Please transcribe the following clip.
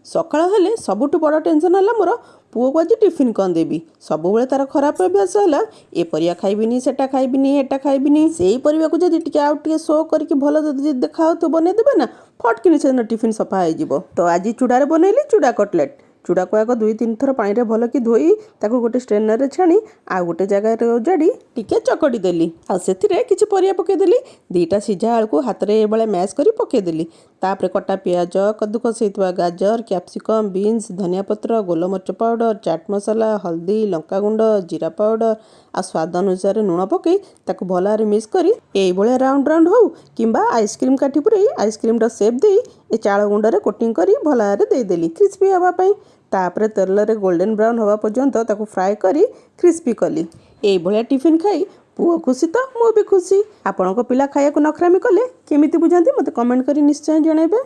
ସକାଳ ହେଲେ ସବୁଠୁ ବଡ଼ ଟେନସନ୍ ହେଲା ମୋର, ପୁଅକୁ ଆଜି ଟିଫିନ୍ କ'ଣ ଦେବି? ସବୁବେଳେ ତାର ଖରାପ ଅଭ୍ୟାସ ହେଲା, ଏ ପରିବା ଖାଇବିନି, ସେଟା ଖାଇବିନି, ଏଟା ଖାଇବିନି। ସେଇ ପରିବାକୁ ଯଦି ଟିକେ ଆଉ ଟିକେ ଶୋ କରିକି ଭଲ ଯଦି ଦେଖାହେଉଥିବ ବନେଇଦେବେ ନା, ଫଟକିନି ସେଦିନ ଟିଫିନ୍ ସଫା ହେଇଯିବ। ତ ଆଜି ଚୁଡ଼ାରେ ବନେଇଲି ଚୁଡ଼ା କଟଲେଟ୍। ଚୁଡ଼ାକୁ ଆଗ ଦୁଇ ତିନି ଥର ପାଣିରେ ଭଲକି ଧୋଇ, ତାକୁ ଗୋଟେ ଷ୍ଟ୍ରେନରରେ ଛାଣି, ଆଉ ଗୋଟେ ଜାଗାରେ ଓଜାଡ଼ି ଟିକେ ଚକଟି ଦେଲି ଆଉ ସେଥିରେ କିଛି ପରିବା ପକାଇଦେଲି। ଦୁଇଟା ସିଝା ଆଳୁକୁ ହାତରେ ଏଇଭଳିଆ ମ୍ୟାସ୍ କରି ପକାଇଦେଲି। ତାପରେ କଟା ପିଆଜ, କଦ୍ଦୁକସ ହେଇଥିବା ଗାଜର, କ୍ୟାପ୍ସିକମ୍, ବିନ୍ସ, ଧନିଆ ପତ୍ର, ଗୋଲମରିଚ ପାଉଡ଼ର, ଚାଟ୍ ମସଲା, ହଳଦୀ, ଲଙ୍କାଗୁଣ୍ଡ, ଜିରା ପାଉଡ଼ର ଆଉ ସ୍ୱାଦ ଅନୁସାରେ ଲୁଣ ପକାଇ ତାକୁ ଭଲ ଭାବରେ ମିକ୍ସ କରି ଏଇଭଳିଆ ରାଉଣ୍ଡ ରାଉଣ୍ଡ ହଉ କିମ୍ବା ଆଇସ୍କ୍ରିମ୍ କାଠି ପୁରେଇ ଆଇସ୍କ୍ରିମ୍ର ସେପ୍ ଦେଇ ଏ ଚାଉଳ ଗୁଣ୍ଡରେ କୋଟିଂ କରି ଭଲ ଭାବରେ ଦେଇଦେଲି କ୍ରିସ୍ପି ହେବା ପାଇଁ। ତାପରେ ତେଲରେ ଗୋଲ୍ଡେନ୍ ବ୍ରାଉନ୍ ହେବା ପର୍ଯ୍ୟନ୍ତ ତାକୁ ଫ୍ରାଏ କରି କ୍ରିସ୍ପି କଲି। ଏଇଭଳିଆ ଟିଫିନ୍ ଖାଇ ପୁଅ ଖୁସି ତ ମୁଁ ବି ଖୁସି। ଆପଣଙ୍କ ପିଲା ଖାଇବାକୁ ନଖରାମି କଲେ କେମିତି ବୁଝାନ୍ତି, ମୋତେ କମେଣ୍ଟ କରି ନିଶ୍ଚୟ ଜଣାଇବେ।